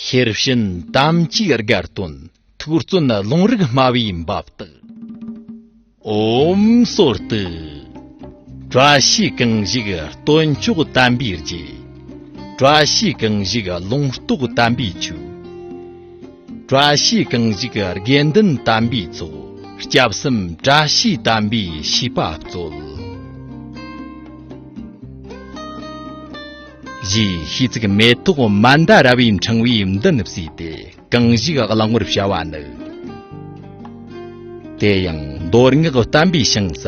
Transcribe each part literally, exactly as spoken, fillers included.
ཤེར་ཕྱིན་དམ་བཅའི་དགའ་སྟོན། ཐུགས་བརྩོན་ལུང་རིགས་སྨྲ་བའི་འབབ་སྟེགས། ཨོཾ་སོར་ཏུ། བཀྲ་ཤིས་གང་ཞིག་སྟོན་མཆོག་དམ་པའི་རྗེ། བཀྲ་ཤིས་གང་ཞིག་ལུང་རྟོགས་དམ་པའི་ཆོས། བཀྲ་ཤིས་གང་ཞིག་དགེ་འདུན་དམ་པའི་ཚོགས། སྐྱབས་སེམས་བཀྲ་ཤིས་དམ་པའི་ཤིས་པ་སྩོལ། ཞེས་ཤིས་ཚིག་མེ་ཏོག་མན་དཱ་ར་བའི་ཕྲེང་བའི་མདུན་བསུས་ཏེ། གང་ཞིག་གླེང་བར་བྱ་བ་ནི། དེ་ཡང་མདོ་སྔགས་བསྟན་པའི་ཞིང་ས།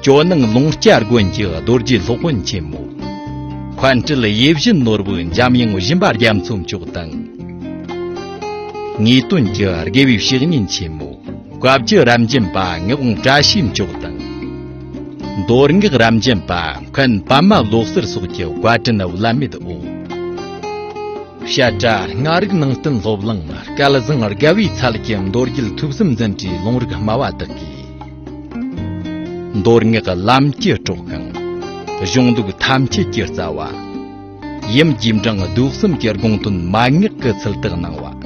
ཇོ་ནང་ལུང་སྐྱ་དགོན་གྱི་རྡོ་རྗེ་སློབ་དཔོན་ཆེན་མོ། མཁན་སྤྲུལ་ཡིད་བཞིན་ནོར་བུ་འཇམ་དབྱངས་སྦྱིན་པ་རྒྱ་མཚོ་མཆོག་དང་། ངེས་དོན་གྱི་དགེ་བའི་བཤེས་གཉེན་ཆེན་མོ། བཀའ་བརྒྱུད་རབ་འབྱམས་པ་ངག་དབང་བཀྲ་ཤིས་མཆོག་དང་། མདོ་སྔགས་རབ་འབྱམས་པ་མཁན་པདྨ་བློ་གསལ་སོགས་ཀྱི་བཀའ་དྲིན་བླ་མེད་འོ། བཤད་གྲྭ་སྔ་རིག་ནང་བསྟན་སློབ་གླིང་སྐལ་བཟང་དགའ་བའི་ཚལ་གྱི་མདོ་རྒྱུད་ཐོས་བསམ་འཛིན་གྲྭའི་ལུང་རིགས་སྨྲ་བ་དག་གིས། མདོ་སྔགས་ལམ་གྱི་གྲོགས་ཤིང་། གཞུང་ལུགས་ཐམས་ཅད་ཀྱི་རྩ་བ། ཡུམ་རྗེས་འབྲང་བསྡུས་གསུམ་གྱི་དགོངས་དོན་མན་ངག་གི་ཚུལ་དུ་གནང་བ།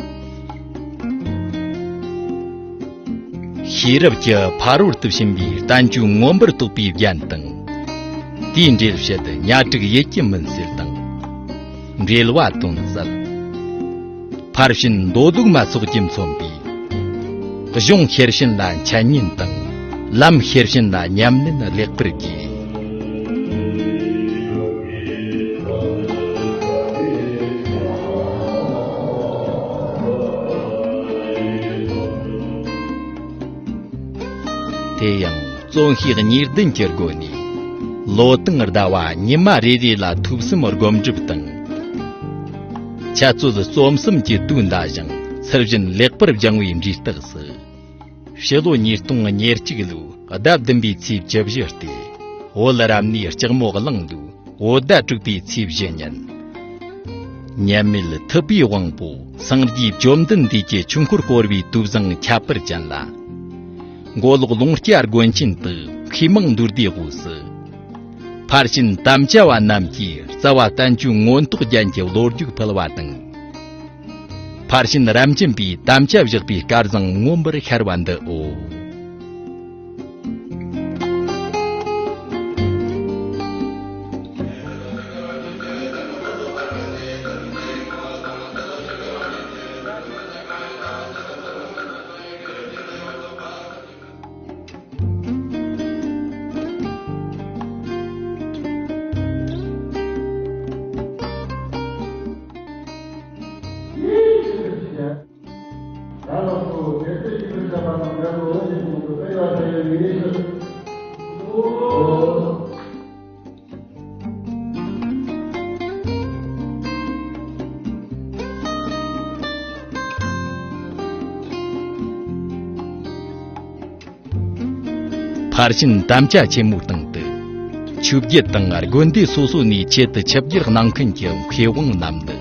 ཤེས་རབ་ཀྱི་ཕ་རོལ་ཏུ་ཕྱིན་པའི་བསྟན་བཅོས་མངོན་པར་རྟོགས་པའི་རྒྱན་དང་། དེའི་འགྲེལ་བཤད་གཉའ་ཕྲུག་ཡིད་ཀྱི་མུན་སེལ་དང་། འགྲེལ་བ་དོན་གསལ། ཕར་ཕྱིན་མདོ་དོན་མ་སོགས་ཀྱིས་མཚོན་པའི། གཞུང་ཤེར་ཕྱིན་ལ་འཆད་ཉན་དང་། ལམ་ཤེར་ཕྱིན་ལ་ཉམས་ལེན་ལེགས་པར་དགོས། དེ་ཡང་བརྩོན་ཤེས་གཉིས་ལྡན་གྱི་སྒོ་ནས། ལོ་དང་ཟླ་བ་ཉི་མ་རེ་རེ་ལ་ཐོས་བསམ་སྒོམ་སྒྲུབ་དང་། འཆད་རྩོད་རྩོམ་གསུམ་གྱི་དུས་འདའ་ཞིང་ཚུལ་བཞིན་ལེགས་པར་སྦྱང་བའི་འབྲས་རྟགས་སུ། ཕྱི་ལོ་ཉིས་སྟོང་ཉེར་གཅིག་ལོའི་ཟླ་བདུན་པའི་ཚེས་བཅུ་བཞི་སྟེ། བོད་རབ་གནས་ལྕགས་མོ་གླིང་དུ་བོད་ཟླ་དྲུག་པའི་ཚེས་བཞི་ཉིན། མཉམ་མེད་ཐུབ་པའི་དབང་པོ་སངས་རྒྱས་བཅོམ་ལྡན་འདས་ཀྱི་ཆོས་འཁོར་བསྐོར་བའི་དུས་བཟང་ཁྱད་པར་ཅན་ལ། མགོ་ལོག་ལུང་སྐྱ་དགོན་ཆེན་དུ་མཁས་མང་འདུས་སྡེའི་དབུས་སུ། ཕར་ཕྱིན་དམ་བཅའ་བ་རྣམས་ཀྱིས་རྩ་བ་བསྟན་བཅོས་མངོན་རྟོགས་རྒྱན་གྱི་བློ་རྒྱུགས་ཕུལ་བ་དང་། ཕར་ཕྱིན་རབ་འབྱམས་པའི་དམ་བཅའ་བཞག་པའི་སྐལ་བཟང་མངོན་པར་ཤར་བ་འདི་འོ། ཕར་ཕྱིན་དམ་བཅའ་ཆེན་མོའི་སྟེང་དུ། ཆོས་བརྒྱུད་དང་དགོན་སྡེ་སོ་སོ་ནས་ཆེད་དུ་ཆིབས་བསྒྱུར་གནང་མཁན་གྱི་མཁས་དབང་རྣམས་ནི།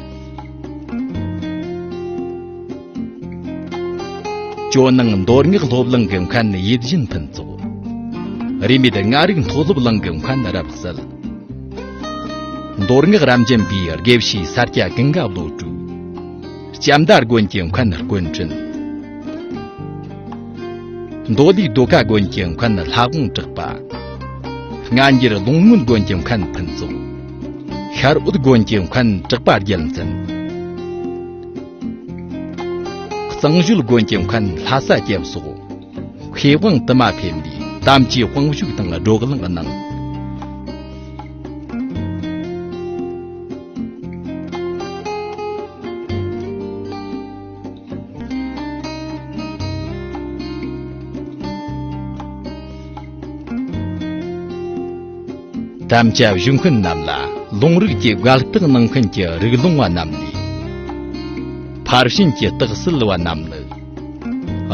ཇོ་ནང་མདོ་སྔགས་སློབ་གླིང་གི་མཁན་ཡིད་བཞིན་ཕུན་ཚོགས། རིས་མེད་ལྔ་རིག་མཐོ་སློབ་གླིང་གི་མཁན་རབ་གསལ། མདོ་སྔགས་རབ་འབྱམས་པའི་དགེ་བཤེས་ས་སྐྱ་ཀུན་དགའ་བློ་གྲོས། ལྕམ་མདའ་དགོན་གྱི་མཁན་སྐུ་ཕྲེང་། མདོ་ལུགས་ཟློས་གར་དགོན་གྱི་མཁན་ལྷ་དབང་གྲགས་པ། སྔ་འགྱུར་ལུང་སྔོན་དགོན་གྱི་མཁན་ཕུན་ཚོགས། ཤར་འོད་དགོན་གྱི་མཁན་གྲགས་པ་རྒྱལ་མཚན། གཙང་ཞོལ་དགོན་གྱི་མཁན་ལྷ་ས་སྐྱབས་སོགས། མཁས་དབང་དུ་མ་འཕེན་པའི་དམ་ཅན་དབང་ཕྱུག་དང་བགྲོ་གླེང་གནང་། དམ་བཅའ་བཞུགས་མཁན་རྣམས་ལ་ལུང་རིགས་ཀྱི་དགའ་རྟགས་གནང་མཁན་གྱི་རིགས་ལུང་བ་རྣམས་ལས། ཕར་ཕྱིན་གྱི་རྟགས་གསལ་བ་རྣམས་ནི།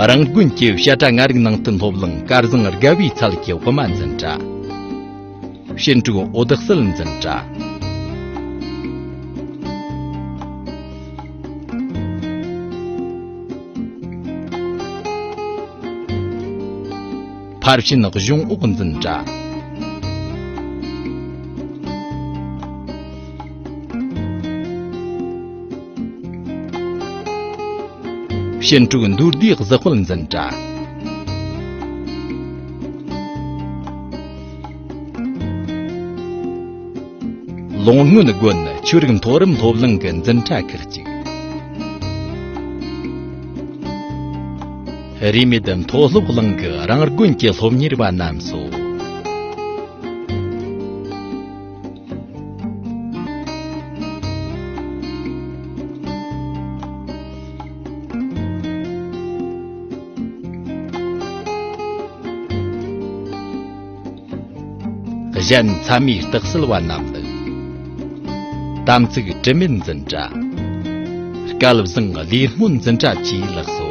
རང་དགོན་གྱི་བཤད་གྲྭ་ལྔ་རིག་ནང་བསྟན་སློབ་གླིང་སྐལ་བཟང་དགའ་བའི་ཚལ་གྱི་དབུ་མ་འཛིན་གྲྭ། ཕྱིན་དྲུག་འོད་གསལ་འཛིན་གྲྭ། ཕར་ཕྱིན་གཞུང་འོག་འཛིན་གྲྭ། ཞིན་ཀྲུའུ་མདོ་སྡེའི་གཟི་དཔལ་འཛིན་གྲྭ། ལུང་སྔོན་དགོན་ཆོས་རིག་མཐོ་རིམ་སློབ་གླིང་གི་འཛིན་གྲྭ་ཁག་ཅིག། རིས་མེད་མཐོ་སློབ་གླིང་གི་རང་དགོན་གྱི་སློབ་གཉེར་བ་རྣམས་སོ། གཞན་མཚན་མོའི་རྟགས་གསལ་བ་རྣམས་ནི། དམ་ཚིག་དྲི་མེད་འཛིན་གྲྭ། སྐལ་བཟང་ལས་སྨོན་འཛིན་གྲྭ་བཅས་ལགས་སོ།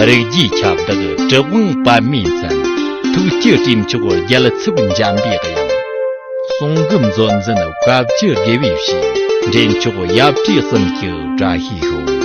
རིགས་རྒྱུད་ཁྱབ་བདག་གྲུབ་དབང་པདྨའི་མཚན། ཐུགས་སྤྱི་བྲིས་མཆོག་རྒྱལ་ཚབ་འཇམ་པའི་དབྱངས། གསུང་གི་མཛོད་འཛིན་བཀའ་བཅུ་དགེ་བའི་བཤེས། འདྲེན་མཆོག་ཡབ་བཀྲས་གསུམ་གྱི་བཀྲ་ཤིས་ཤོག།